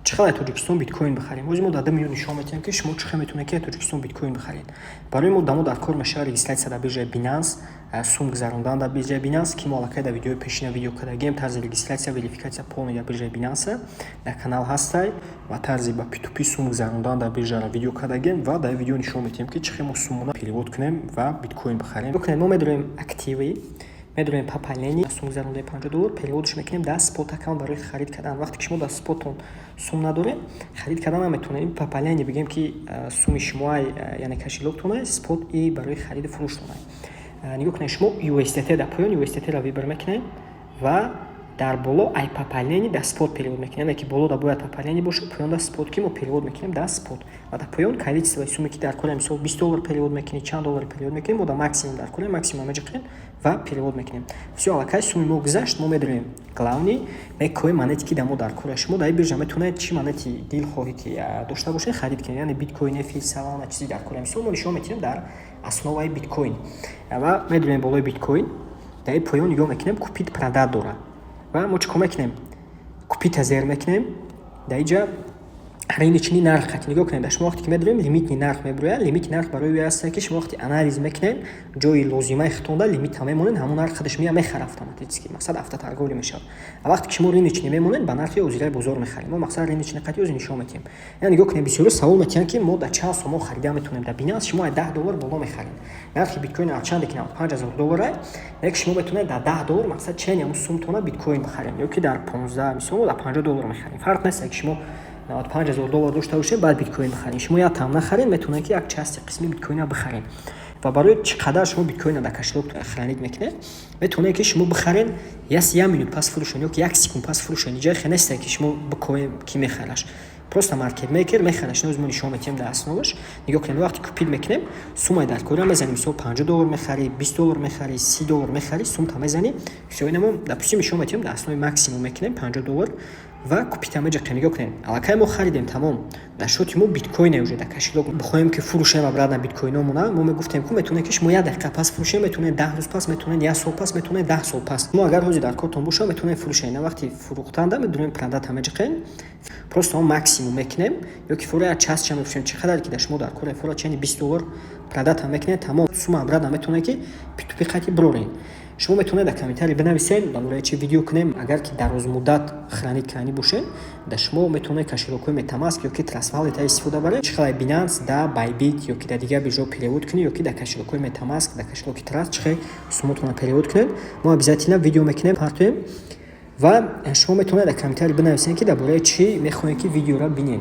Чӣ хел Тоҷикистон биткоин бихарем? Ҳозир мо дар 2 минут нишон медиҳем, ки шумо чӣ хел метавонед, ки Тоҷикистон биткоин бихаред. Барои мо дамо дар кор мешавад регистрация дар биржаи Binance, сум гузарондан дар биржаи Binance, ки мо аллакай дар видеои пешина видео кардагем. Тарзи регистрация, верификация полный дар биржаи Binance дар канал ҳастай ва тарзи ба P2P сум гузарондан дар биржаро видео кардагем. Ва дар видео нишон медиҳем, ки чӣ хел мо суммона перевод кунем ва биткоин бихарем. Мо медорем активы, медорем пополнение, сум гузарондаи 50 доллар переводш мекунем дар спот аккаунт барои харид кардан. Вақте ки шумо дар спотон сум надорем, харид кардан наметавонед. Пополнение бигем, ки суми шумоай, яъне кошелёктонай, спот и барои хариду фурӯштонай. Нигоҳ кунед, шумо USDT дар поён, USDT-ро выбор мекунед ва дар боло ай пополнение дар спот перевод мекунем, яъне ки боло да бояд пополнение бошад, поён дар спот, ки мо перевод мекунем дар спот. Ва дар поён количествои суме, ки дар кора, мисол, 20 доллар перевод мекунед, чанд доллар перевод мекунем, мо дар максимум дар кора максимум меҷиқем ва перевод мекунем. Всё, аллакай суми мо гузашт. Мо медорем главный, мекои монете, ки дар мо дар кора. Шумо дар биржа метавонед чӣ монети дилхоҳе ки дошта бошед, харид кунед, яъне биткоин, эфир, Солана, чизи дар кора. Мисол, мо нишон метиҳем дар основаи биткоин ва медорем болои биткоин. Дар ин поён нигоҳ мекунем, купить, продать дорад ва мо чӣ кор мекунем? Купить а зер мекунем. Дар инҷа рыночный нарх қати нигоҳ кунед. Дар шумо вақте ки медорем, лимитный нарх мебирояд. Лимити нарх барои ӯ ҳаста, ки шумо вақте анализ мекунед, ҷои лозимаи хитонда лимита мемонед, ҳамон нарх худаш мея мехара автоматически, мақсад, автоторговля мешавад. А вақте ки шумо рыночный мемонед, ба нархи ҳозираи бозор мехаред. Мо, мақсад, рыночный қати ҳозир нишон медиҳем. Яъне нигоҳ кунед, бисёро савол метиҳанд, ки мо дар чанд сомон харида метавонем дар Binance. Шумо ай 10 доллар боло мехаред. Нархи биткоин ҳарчанде ки 95 000 доллара, лекин шумо метавонед дар 10 доллар, мақсад, чени ҳамун сумтона биткоин бихаред ё ки дар 15, мисол, дар 50 доллар мехарем. Фарқ нест, ки шумо 95 000 доллар дошта бошед, баъд биткоин бихаред. Шумо як там нахаред, метавонед, ки як части қисми биткоина бихаред. Ва барои чӣ қадар шумо биткоина дар кошелёк хранить мекунед, метавонед, ки шумо бихаред, як минут пас фурӯшед ё ки як секунд пас фурӯшед. Иҷа хе несте, ки шумо бикоем, ки мехараш. Просто маркет мейкер мехараш. Ноз мо нишон метиҳем дар основаш. Нигоҳ кунем, вақте купить мекунем, суммаи дар кора мезанем. Мисол, 50 доллар мехарӣ, 20 доллар мехарӣ, 30 доллар мехарӣ, сумта мезанӣ. Всё, инамо, допустим, нишон метиҳем, дар основи максимум мекунем 50 доллар ва купить а меҷақем. Нигоҳ кунем, аллакай мо харидем, тамом. Дар счёти мо биткоине уже дар кошелёк. Бихоҳем, ки фурӯшем обратно биткоиномона, мо мегуфтем, ку метавонед, ки шумо як дақиқа пас фурӯшем, метавонед 10 рӯз пас, метавонед як сол пас, метавонед 10 сол пас. Мо агар ҳозир дар кортон боша, метавонед фурӯшем. На, вақти фурӯхтанда медонем, продать а меҷиқем, просто мо максимум мекунем ё ки фура як часть ча мефурӯшем, чӣ қадар ки дар шумо дар кора, фура чени 20 доллар продать а мекунед, тамом. Сума обратно метавонед, ки P2P қати бироред. Шумо метавонед дар комментарий бинависед, дар бораи чӣ видео кунем. Агар ки дарозмуддат хранить кардани бошед, дар шумо метавонед кошелёкҳои Metamask ё ки Trust Wallet истифода баред. Чӣ хелай Binance да Bybit ё ки дар дигар биржаҳо перевод кунед, ё ки дар кошелёкҳои Metamask, дар кошелёки Trust чӣ хел суммотонро перевод кунед, мо обязательно видео мекунем, партоем. Ва шумо метавонед дар комментарий бинависед, ки дар бораи чӣ мехоҳед, ки видеоро бинед.